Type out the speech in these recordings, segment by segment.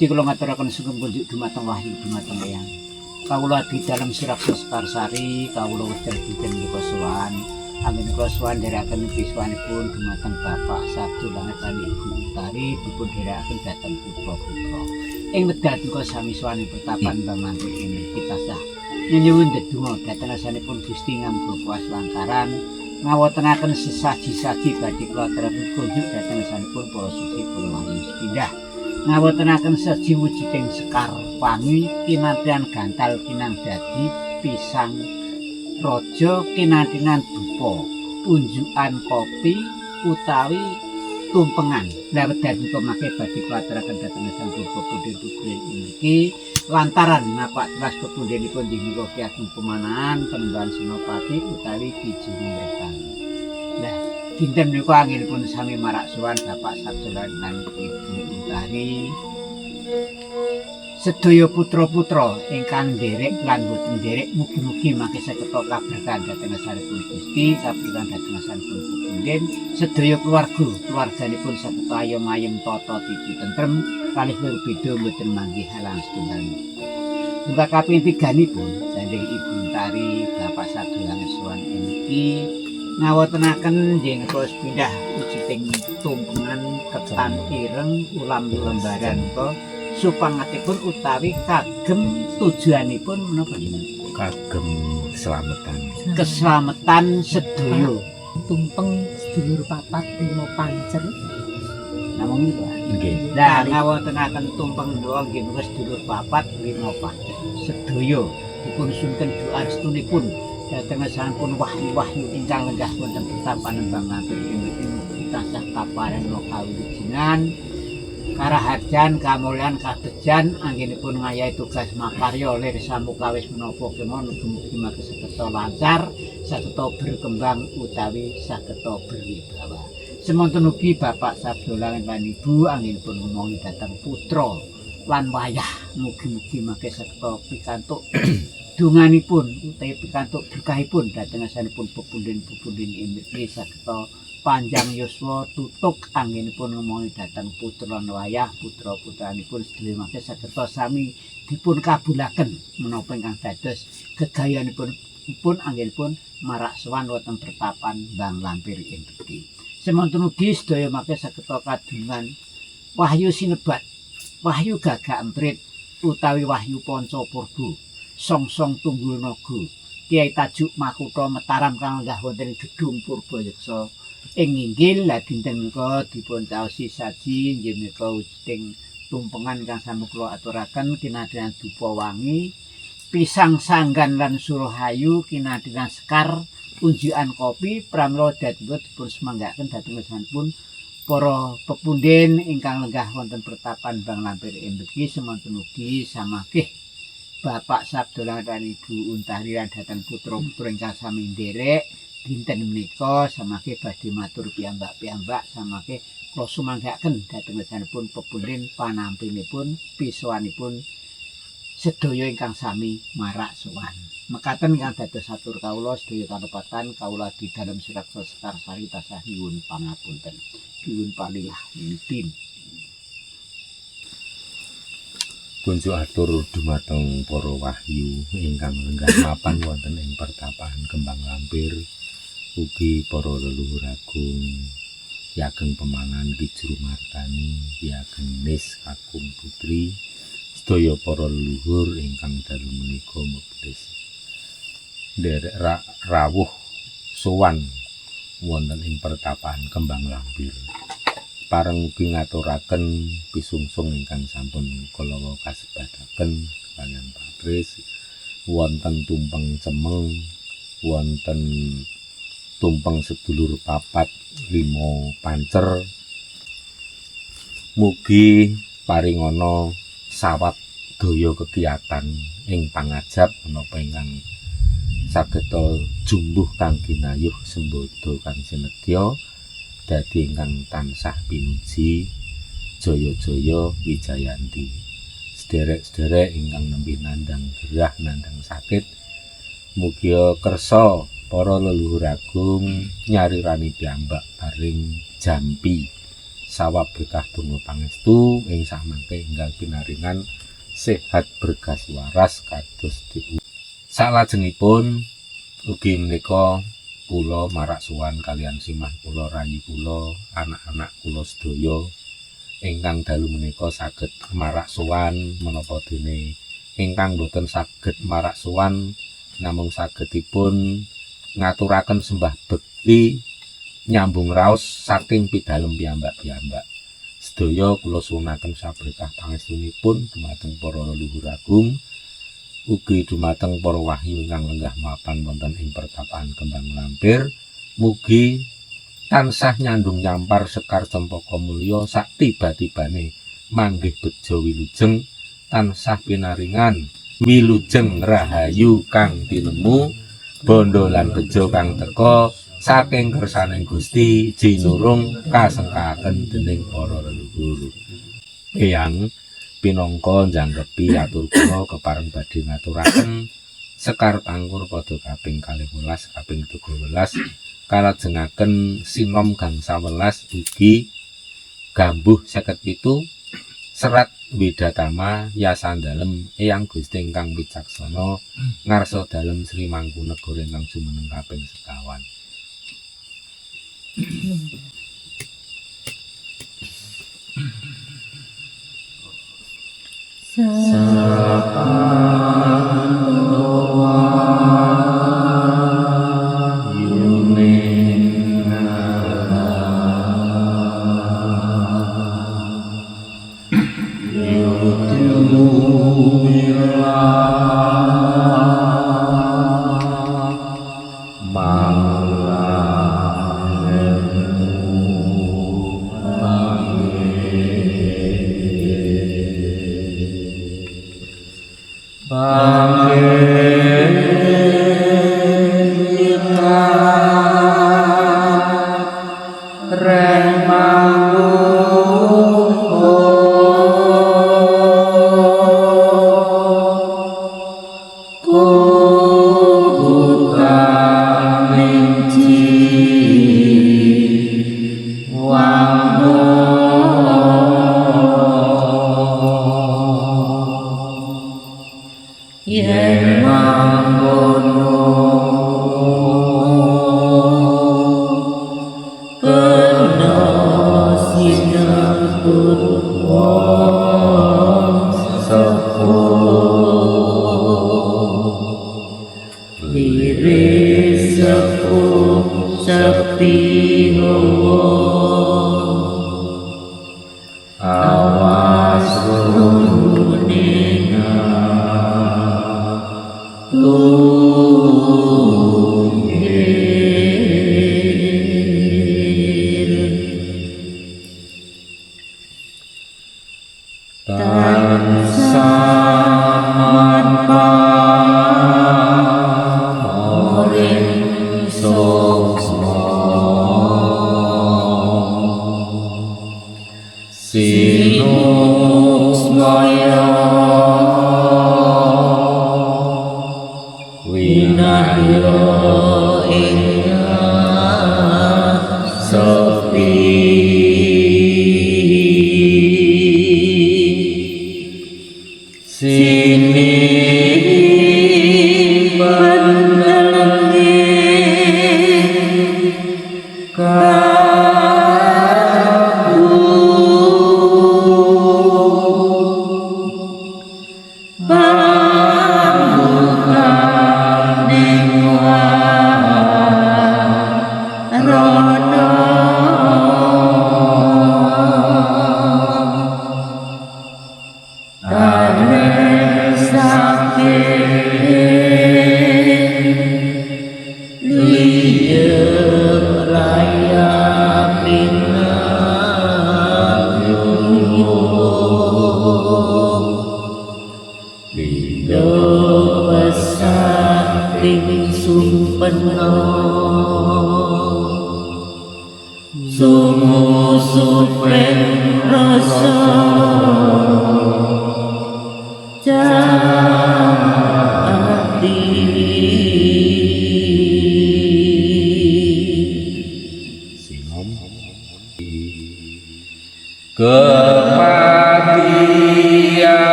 Kula ngaturaken sugeng kunjuk dumateng wahyu dumateng eyang. Kawula di dalem Suraksa Sekarsari, kawula wekdal dinten menika sowan. Anggen kula sowan nderekaken pisuwanipun dumateng Bapak Sabdo Langit lan Ibu Utari dipun dherekaken dhateng putra-putra. Ing wekdal menika sami sowan ing pertapan Bang Lampir ing tansah nyuwun ndedonga dhateng asmanipun Gusti ngamga kuwas lantaran ngawontenaken sesaji-saji badhe kula aturaken kunjuk dhateng asmanipun para suci para wahyu sepindah. Ngawontenaken saji wujuding sekar wangi kinantian gantal kinang dadi pisang raja kinantinan dupa unjukan kopi utawi tumpengan. Lah wekdal menika mangke badhe kula aturaken dhateng asmanipun pepundhen-pepundhen mriki lantaran napak telas pepundhenipun inggih menika Ki Ageng Pemanahan Panembahan Senopati utawi Ki Juru Mertani. Lah dinten menika anggenipun sami marak sowan Bapak Sabdo lan Ibu Utari sedaya putra-putra ingkang nderek lan boten nderek mugi-mugi mangke saged kaberkahan dhateng asmanipun Gusti, kaberkahan dhateng asmanipun pepundhen, sedaya keluarga, keluarganipun saged ayem-ayem tata titi tentrem kalih beda mboten manggih halangan setunggal. Tunggal kaping tiganipun gandeng Ibu Utari Bapak Sabdo Langit sowan mriki ngawontenaken nggih terus pindah wujuding tumpengan ketan ireng ulam lembaran menika supangatipun utawi kagem tujuanipun menapa jenengan? Kagem keselamatan. Keselamatan sedaya. Tumpeng sedulur papat lima pancer. Namung niku. Nggih. Lah ngawontenaken tumpeng doa nggih menika sedulur papat lima pancer. Sedaya dipun sunten doa restunipun dhateng sampun wahyu-wahyu ingkang lenggah wonten pertapan Bang Lampir ing mugi tansah kaparenga kawilujengan karaharjan kamulyan kabejan anggenipun ngayahi tugas makarya lir samukawis menapa kemawon mugi-mugi mangke saged lancar saged berkembang utawi saged berwibawa. Semonten ugi Bapak Sabdo Langit lan Ibu anggenipun ngomongi dhateng putra lan wayah mugi-mugi mangke saged pikantuk donganipun utawi pikantuk berkahipun dhateng asmanipun pepundhen-pepundhen mriki saged panjang yuswa tutuk anggenipun ngomongi dhateng putra lan wayah putra-putranipun sedaya mangke saged sami dipun kabulaken menapa ingkang dados gegayanipun pun anggenipun marak sowan wonten pertapan Bang Lampir ing mriki. Semonten ugi sedaya mangke saged kadungan wahyu sinebat, wahyu gagak emprit utawi wahyu panca purba, songsong tunggul naga, Kiai Tajuk Makutha Mataram kang lenggah wonten ing gedung Purbayeksa ing nginggil. Lah dinten menika dipun caosi saji inggih menika wujuding tumpengan ingkang sampun kula aturaken kinantenan dupa wangi, pisang sanggan lan surahayu kinantenan sekar unjukan kopi pramila dhateng dipun sumanggaken dhateng ngarsanipun para pepundhen ingkang lenggah wonten pertapan Bang Lampir ing mriki. Semonten ugi samakih Bapak Sabdo Langit lan Ibu Untari lan dhateng putra-putra ingkang sami nderek dinten menika samangke badhe matur piyambak-piyambak samangke kula sumanggaken dhateng ngarsanipun pepundhen panampinipun pisuwanipun sedaya ingkang sami marak sowan. Mekaten ingkang dados atur kawula sedaya kalepatan kawula di dalem Suraksa Sekarsari tansah nyuwun pangapunten. Nyuwun palilah mimpin. Kunjuk atur dumateng para wahyu ingkang lenggah mapan wonten ing pertapaan Kembang Lampir, ugi para leluhur agung Ki Ageng Pemanahan Ki Juru Martani, Ki Ageng Nis Kakung Putri, sedaya para leluhur ingkang dalu menika meblis nderek rawuh sowan wonten ing pertapaan Kembang Lampir. Pareng ugi ngaturaken pisungsung ingkang sampun kala wau kasebataken kaliyan Pak Tris, wonten tumpeng cemeng, wonten tumpeng sedulur papat lima pancer. Mugi paringana sawat daya kegiatan ing pangajap menapa ingkang sageta jumbuh kang ginayuh sembada kang sinedya dadi ingkang tansah pinuji jaya-jaya wijayanti. Sederek-sederek ingkang nembe nandhang gerah nandhang sakit, mugia kersa para leluhur agung nyarirani piyambak paring jampi Sawab berkah donga pangestu ing samangke enggal pinaringan sehat bergas waras kados diu. Salajengipun ugi menika kula marak sowan kaliyan simah kula, rayi kula, anak-anak kula sedaya ingkang dalu menika saged marak sowan, menapa dene ingkang boten saged marak sowan namung sagedipun ngaturaken sembah bekti nyambung raos saking pidalem piyambak-piyambak. Sedaya kula suwunaken saberkah pangestunipun dumateng para leluhur agung, ugi dumateng para wahyu ingkang lenggah mapan wonten ing pertapaan Kembang Lampir. Mugi tansah nyandung nyampar sekar cempaka mulya sak tiba-tibane manggih bejo wilujeng, tansah pinaringan wilujeng rahayu kang tinemu, bondo lan bejo kang teka saking kersaning Gusti jinurung kasengkaken dening para leluhur. Eyang pinangka njangkepi atur kula kepareng badhe ngaturaken sekar pangkur pada kaping 12 kaping 13 kalajengaken sinom gangsa welas ugi gambuh 57 serat Widatama yasan dalem Eyang Gusti ingkang wicaksana ngarsa dalem Sri Mangkunegara ingkang jumeneng kaping sekawan.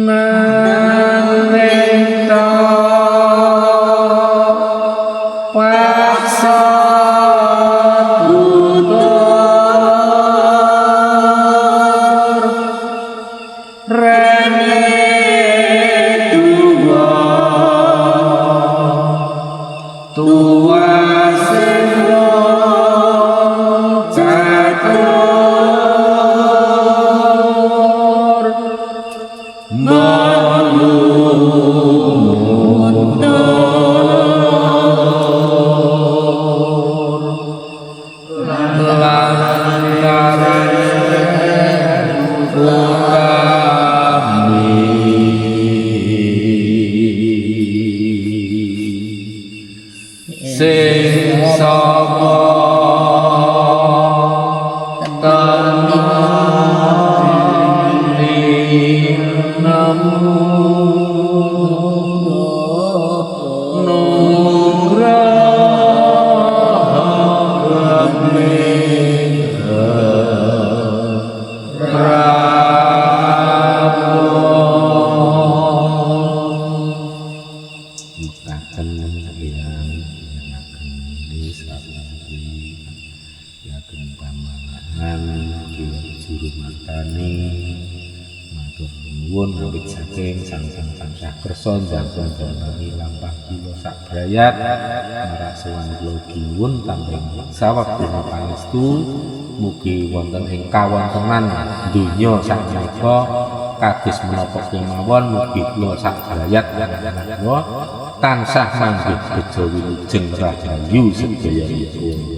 Nanging ta paksa tutur rene tuwa tuwase wong catur melumutur lantaran utami sing sapa temani nemu nugraha Mekaten yang ageng pamalaan ki juru martani matur nuwun awit saking sang sang tansah kersa njangkung lampah kula sak brayat marak sowan kula giwun tambah sawektu pangestu mugi wonten ing kawontenan donya sakmenika kados menapa kemawon mugi kula sak brayat kula tansah manggih bejo wilujeng rahayu sedayanipun.